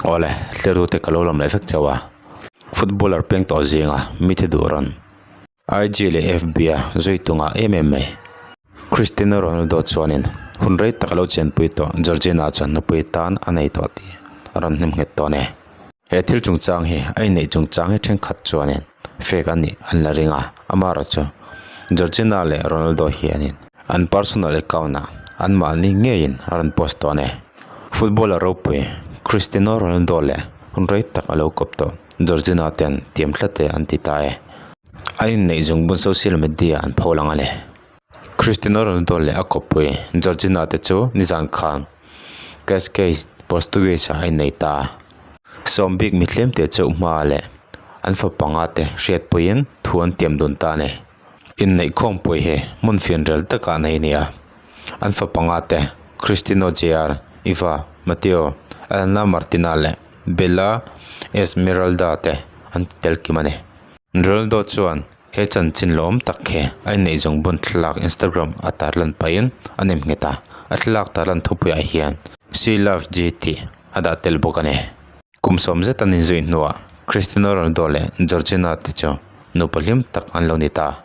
Awle, thlerute ka lo lam leh vek chauh a. Footballer peng tawh zinga mithe duh rawn. IG leh FB a zui tu ngah em em mai. Cristiano Ronaldo chuanin hun rei tak a lo chenpui tawh Georgina chuan nupui tan a nei tawh tih a rawn hnem nghet tawh a ni. He thil chungchang hi a inneih chungchang hi thenkhat chuanin fake a nih an la ring a, amaherawhchu Georgina leh Ronaldo hianin an personal account ah anmahni ngeiin a rawn post tawh a ni. Footballer ropui Cristiano Ronaldo leh hun rei tak a lo kawp tawh Georgina ten tiam thlate an ti ta e. A inneih zungbun social media an pho lang a ni. Cristiano Ronaldo leh a kawppui Georgina te chu nizan khan Cascais, Portuguese ah a innei ta. Sawmbik mithlem te chauh hma leh an fa panga te hriatpuiin thu an tiam dun ta a ni. Inneih khawmpui hi hmun fianrial takah nei a ni a. An fa panga te Cristiano Jr, Iva, Mateo, Elena Martina leh Bella Esmeralda te an tel kim a ni. Ronaldo chuan he chanchin lawm tak hi a inneih zawng bun thlalak Instagram a tarlan pahin a nem nghet a, a thlalak tarlan thupuiah hian She Loves G tih a dah tel bawk a ni. Kum sawm zet an inzui hnuah Cristiano Ronaldo leh Georgina te chu nupa hlim tak an lo ni ta.